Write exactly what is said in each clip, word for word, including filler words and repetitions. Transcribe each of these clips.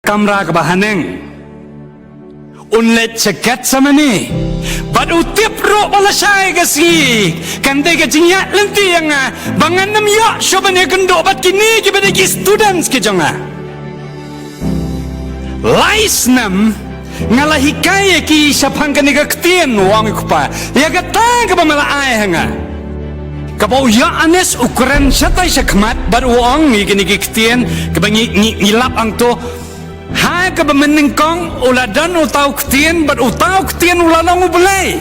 kamra kaba haneng. Un leit sha Gethsemane. Bad u tip ruh ba lashai ka sngi kan dei ka jingïaid lynti ïa nga ba ngan nym ïoh shuh ban ïakynduh bad kine kiba dei ki students ki jong nga. Lai snem nga la hikai ïa ki shaphang kane ka ktien, u ong u kpa, ïa kata kaba me la ai ha nga. Kaba u Ïoannis u kren shatai shakhmat bad u ong ïa kine ki ktien kaba ngi, ngi, ngi lap hangto. Ha kaba mynnyngkong u la don uta u ktien bad uta u ktien u la long U Blei.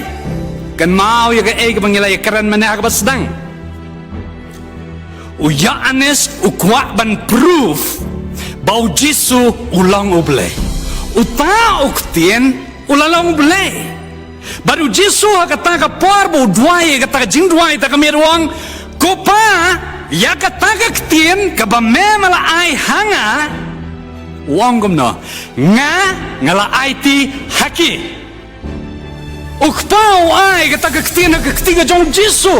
Kynmaw ïa kaei kaba ngi la ïakren mynne ha kaba sdang. U Ïoannis u kwah ban proof ba u Jisu u long U Blei. Uta u ktien u la long U Blei. Bad u Jisu ha kata ka por ba u duwai ïa kata ka jingduwai, kata ka miet u ong, ko Pa, ïa kata ka ktien kaba me me la ai ha nga. U ong kumno? Nga, nga la aiti ha ki. U kpa u ai kata ka ktien ha ka kti ka jong u Jisu.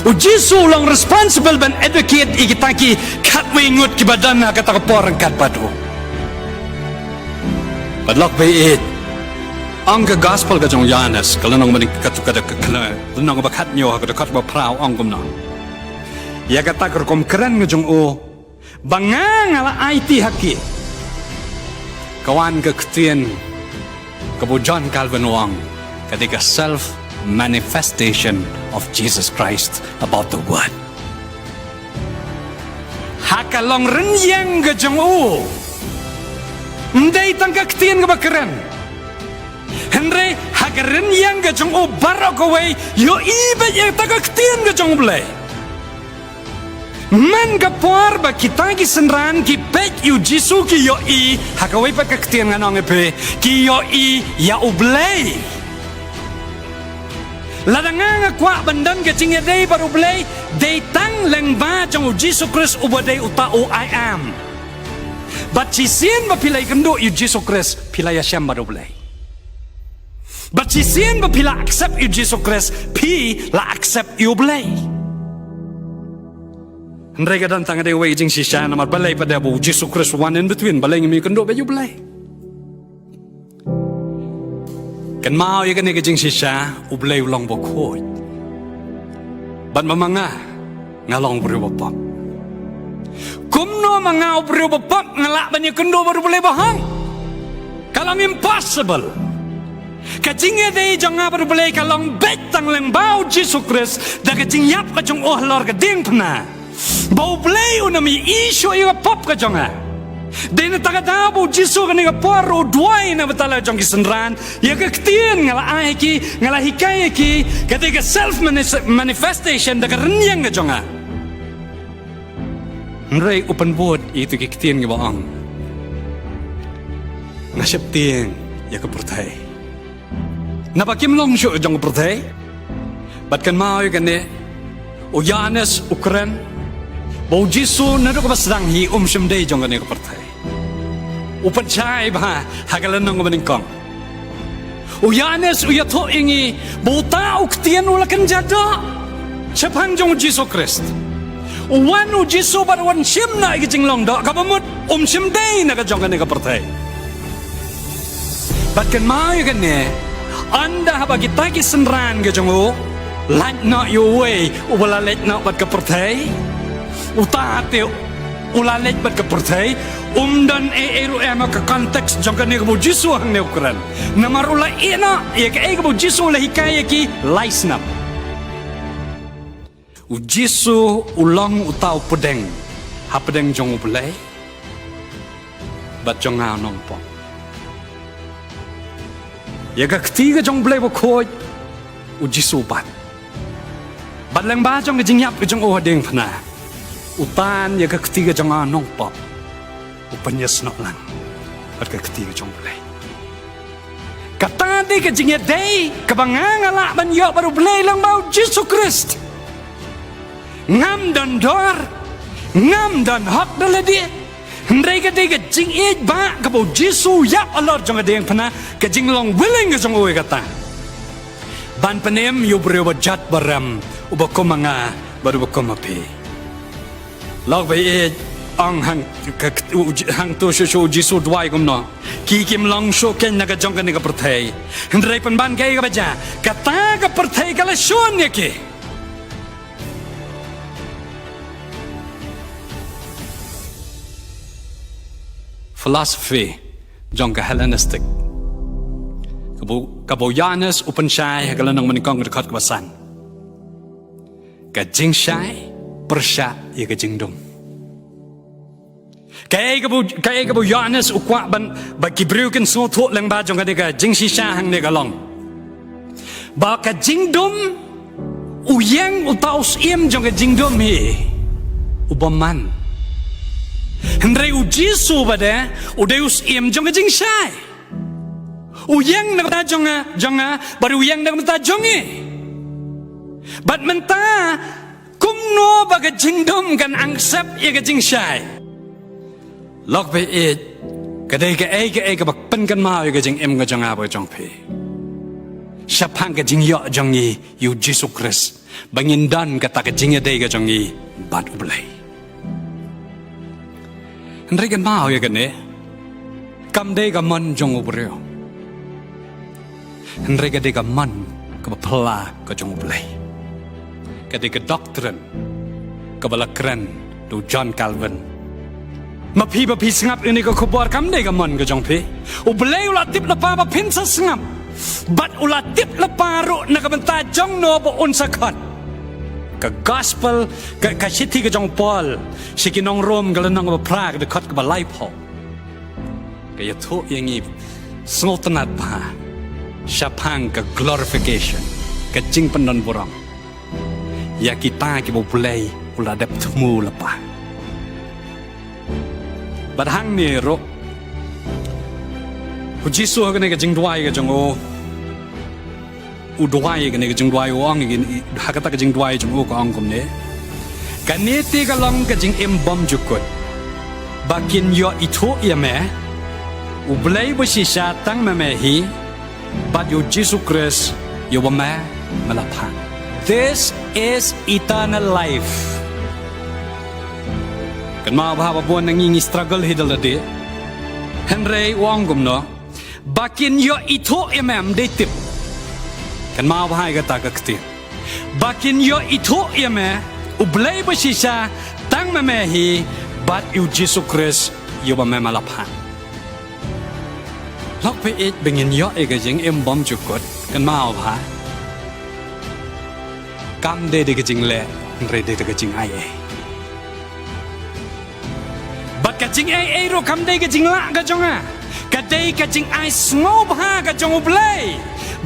U Jisu u long responsible ban advocate ïa kita ki khatwei ngut kiba don ha kata ka por ryngkat bad u. Bad lok ba ïeit, ong ka gospel ka jong u Ïoannis, ka lynnong ba nyngkong, ka tu ka da ka kla, lynnong ba khatnyngkong, ha ka dkhot ba phra u ong kumno? Ïa kata ka rukom kren ka jong u, ba nga nga la aiti ha ki. Ka wan ka ktien kaba u John Calvin u ong, ka dei ka self manifestation of Jesus Christ about the word. Ha ka long rynïeng ka jong u. Ym dei tang ka ktien kaba kren. Hynrei ha ka rynïeng ka jong u baroh kawei, ïohi beit ïa kata ka ktien ka jong U Blei. Man ka por ba kita ki synran ki peit ïa u Jisu ki ïohi, ha kawei pat ka ktien ngan ong ïa phi, ki ïohi ïa U Blei. Lada nga nga kwah ban don ka jingïadei bad U Blei, dei tang lyngba jong u Jisu Khrist uba dei uta u I am. Bad shisien ba phi la ïakynduh ïa u Jisu Khrist, phi la ïashem bad U Blei. Bad shisien ba phi la accept ïa u Jisu Khrist, phi la accept ïa U Blei. Hynrei ka don tang ka dei kawei ka jingshisha, namar balei pat? Ba u Jisu Khrist u wan in between, balei ngim ïakynduh bad ïa U Blei? Kynmaw ïa kane ka jingshisha, U Blei u long bakhuid. Bad ma nga, nga long u briew bapop. Kumno ma nga u briew bapop nga lah ban ïakynduh bad U Blei bahang? Ka long impossible. Ka jingïadei jong nga bad U Blei ka long beit tang lyngba u Jisu Khrist, da ka jingïap ka jong u halor ka diengphna. Ba U Blei un ym ïohi shuh ïa ka pop ka jong nga. Dei na kata ka daw ba u Jisu kane ka por u duwai na ka bynta la jong ki synran. Ïa ka ktien nga la ai ha ki, nga la hikai ha ki, ka dei ka self manis-, manifestation da ka rynïeng ka jong nga. Hynrei u pynbud ïa kito ki ktien kiba ong, nga sheptieng ïa ka pyrthei. Naba kim long shuh jong ka pyrthei. Bad kynmaw ïa kane, u Ïoannis u kren ba u Jisu naduh kaba sdang hi um shym dei jong kane ka pyrthei. U pynshai bha ha ka lynnong kaba nyngkong. U Ïoannis u ïathuh ïa ngi ba uta u ktien u la kynja doh shaphang jong u Jisu Khrist. U wan u Jisu bad u wan shim noh ïa ka jinglong doh, kaba mut um shym dei na ka jong kane ka pyrthei. Bad kynmaw ïa kane, ynda haba kita ki synran ki jong u lait noh ïa uwei uba la leit noh bad ka pyrthei, uta te u la leit bad ka pyrthei, um don ei ei ruh em ha ka context jong kane kaba u Jisu hangne u kren. Namar u la ïeh noh ïa kaei kaba u Jisu u la hikai ïa ki lai snem. U Jisu u long uta u pdeng hapdeng jong U Blei bad jong nga u nongpop. Ïa ka kti ka jong U Blei bakhuid, u Jisu u bat. Bad lyngba jong ka jingïap ka jong u ha diengphna, u tan ïa ka kti ka jong nga u nongpop, u pynïasnoh lang bad ka kti ka jong U Blei. Kata dei ka jingïadei kaba nga nga lah ban ïoh bad U Blei lyngba u Jisu Khrist. Ngam don dor, ngam don hok da lade. Hynrei ka dei ka jingïeit ba kaba u Jisu u ïap halor jong ka diengphna, ka jinglong willing ka jong u ïa kata. Ban pynim ïa u briew ba jot ba rem, uba kum ma nga bad uba kum ma phi. Lok ba ïeit, Ong hang, ka, u, hangto shuh shuh u Jisu u duwai kumno. Ki kim long shuh kein na ka jong kane ka pyrthei. Hynrei pynban kaei kaba jia. Kata ka pyrthei ka la shun ïa ki. Philosophy jong ka Hellenistic. Kaba u, kaba u Ïoannis u pynshai ha ka lynnong ba nyngkong ka dkhot kaba san. Ka jingshai pyrshah ïa ka jingdum. Kaei kaba u, kaei kaba u Ïoannis u kwah ban, ba ki briew kin sngewthuh lyngba jong kane ka jingshisha hangne ka long ba ka jingdum u ïeng uta u syiem jong ka jingdum hi u bymman. Hynrei u Jisu bad eh u dei u syiem jong ka jingshai. U ïeng na ka bynta jong nga, jong nga, bad u ïeng na ka bynta jong ngi. Bad mynta, kumno ba ka jingdum kan angsep ïa ka jingshai. Lok phi ïeit, ka dei kaei kaei kaba pynkynmaw ïa ka jingim ka jong nga bad jong phi. Shaphang ka jingïoh jong ngi ïa u Jisu Khrist. Ba ngin don kata ka jingïadei ka jong ngi bad u Blei. Hynrei kynmaw ïa kane, kam dei ka mon jong u briew. Hynrei ka dei ka mon kaba phylla ka jong u Blei. Ka dei ka doctrine kaba la kren da u John Calvin. Ma phi ba phi sngap ïa kane ka khubor kam dei ka mon ka jong phi. U Blei u la tip lypa ba phin sa sngap. Bad u la tip lypa ruh na ka bynta jong no ba un sa khot. Ka gospel, ka, ka shithi ka jong u Paul sha ki nong Rom ka lynnong kaba phra ka dkhot kaba laiphew. Ka ïathuh ïa ngi sngewtynnad bha shaphang ka glorification, ka jingpyndonburom ïa kita kiba u Blei u la dep thmu lypa. Bad hangne ruh u Jisu ha kane ka jingduwai ka jong u, u duwai kane ka jingduwai u ong, ha kata ka jingduwai jong u ka ong kumne. Kane te ka long ka jingim bymjukut ba kin ïoh ithuh ïa me, u Blei ba shisha tang ma me hi, bad ïa u Jisu Khrist ïa uba me, me la phah. This is eternal life. Kynmaw bha ba bun na ngi ngi struggle hi da lade. Hynrei u ong kumno. Ba kin ïoh ithuh ïa me, ym dei tip. Kynmaw bha ïa kata ka ktien. Ba kin ïoh ithuh ïa me, u Blei ba shisha tang ma me hi, bad ïa u Jisu Khrist ïa uba me, me la phah. Lok phi ïeit ba ngin ïoh ïa ka jingim bymjukut, kynmaw bha. Kam dei da ka jingleh, hynrei dei da ka jingai ei. Bad ka jingai ei ruh kam dei ka jinglah ka jong nga. Ka dei ka jingai sngewbha ka jong u Blei.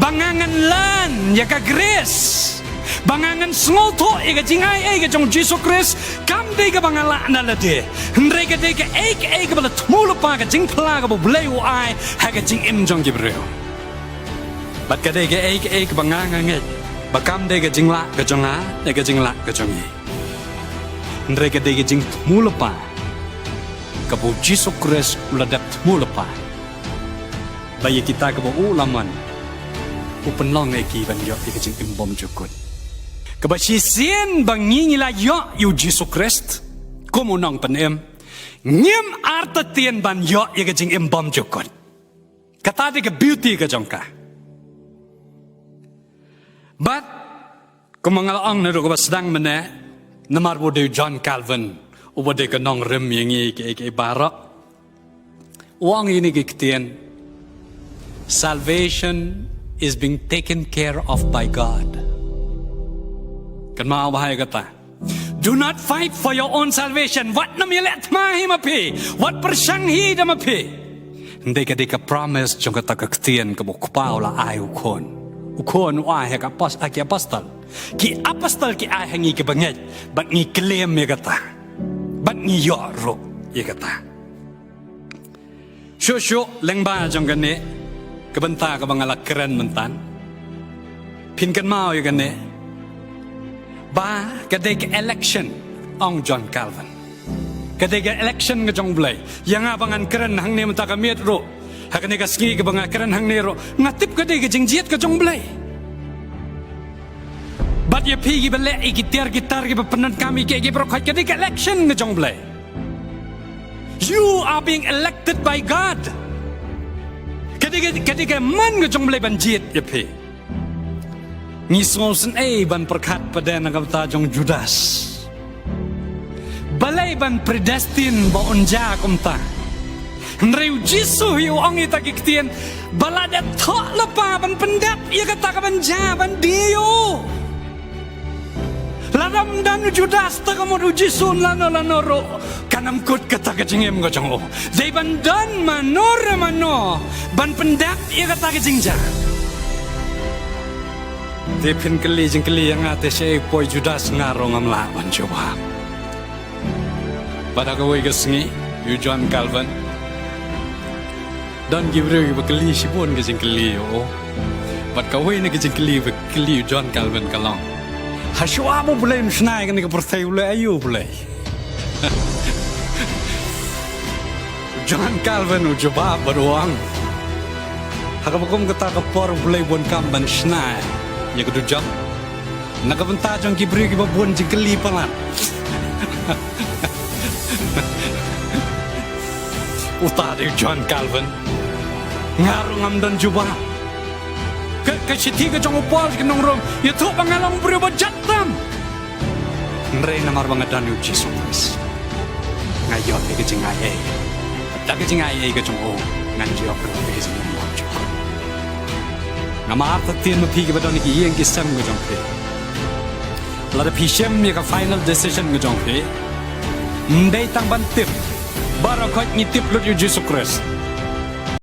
Ba nga ngan learn ïa ka grace. Ba nga ngan sngewthuh ïa ka jingai ei ka jong u Jisu Khrist. Kam dei kaba nga lah na lade. Hynrei ka dei kaei kaei kaba la thmu lypa, ka jingphylla kaba u Blei u ai ha ka jingim jong ki briew. Bad ka dei kaei kaei kaba nga nga ngeit ba kam dei ka jinglah ka jong nga ne ka jinglah ka jong ngi. Hynrei ka dei ka jingthmu lypa kaba u Jisu Khrist u la dep thmu lypa. Ba ïa kita kaba u la mon, u pynlong ïa ki ban ïoh ïa ka jingim bymjukut. Kaba shisien ba ngi ngi la ïoh ïa u Jisu Khrist kum u nongpynim, ngim artatien ban ïoh ïa ka jingim bymjukut. Kata dei ka beauty ka jong ka. Bad kumba nga la ong naduh kaba sdang mynne, namar ba u dei u John Calvin uba dei ka nongrim ïa ngi kiei kiei baroh. U ong ïa ngi ki ktien, salvation is being taken care of by God. Kynmaw bha ïa kata. Do not fight for your own salvation. Wat nym ïaleh thma hi ma phi. Wat pyrshang hi da ma phi. Hynrei ka dei ka promise jong kata ka ktien kaba u Kpa u la ai u Khun. U Khun u ai ha ka apos-, ha ki apostol. Ki apostol ki ai ha ngi kiba ngeit. Bad ngi claim ïa kata. Bad ngi ïoh ruh ïa kata. Shuh shuh lyngba jong kane ka bynta kaba nga la kren mynta. Phin kynmaw ïa kane. Ba ka dei ka election, ong John Calvin. Ka dei ka election ka jong u Blei. Ïa nga ba ngan kren hangne mynta ka miet ruh. Ha kane ka sngi kaba nga kren hangne ruh, nga tip ka dei ka jingjied ka jong u Blei. Bad ïa phi kiba leh ïa ki tiar ki tar kiba pyndonkam ïa ki, ïa ki baroh khoit, ka dei ka election ka jong u Blei. You are being elected by God. Ka dei ka, ka dei ka mon ka jong U Blei ban jied ïa phi. Ngi sngewsynei ban pyrkhat pat de na ka bynta jong u Judas. Balei ban predestine ba un jia kumta? Hynrei u Jisu hi u ong ïa kita ki ktien ba la dep thoh lypa ban pyndep ïa kata kaban jia ban die ïa u. Lada ym don u Judas, te ka mut u Jisu lano lano ruh kan ym kut kata ka jingim ka jong u. Dei ban don mano re mano ban pyndep ïa kata ka jingjia. Te phin kylli jingkylli ïa nga, te shaei u poi u Judas? Nga ruh ngam lah ban jubab. Bad ha kawei ka sngi, ïa u John Calvin, don ki briew kiba kylli shibun ki jingkylli ïa u. Bad kawei na ki jingkylli ba kylli ïa u John Calvin ka long, hashuwa ba U Blei un shna ïa kane ka pyrthei, u leh aïu U Blei? U John Calvin u jubab bad u ong, ha kaba kum kata ka por U Blei u bun kam ban shna ïa ka dujok na ka bynta jong ki briew kiba bun jingkylli palat. Uta dei u John Calvin. Nga ruh ngam don jubab. Ka, ka shithi ka jong u Paul sha ki nong Rom, ïathuh ba nga long u briew ba jot tam. Hynrei namar ba nga don ïa u Jisu Khrist, nga ïoh ïa ka jingaiei. Da ka jingaiei ka jong u, ngan ïoh ïa ka jingim ba jukut. Namar ta ktien ma phi kiba don ïa ki ïing ki sem ka jong phi, lada phi shem ïa ka final decision ka jong phi, ym dei tang ban tip. Baroh khoit ngi tip lut ïa u Jisu Khrist.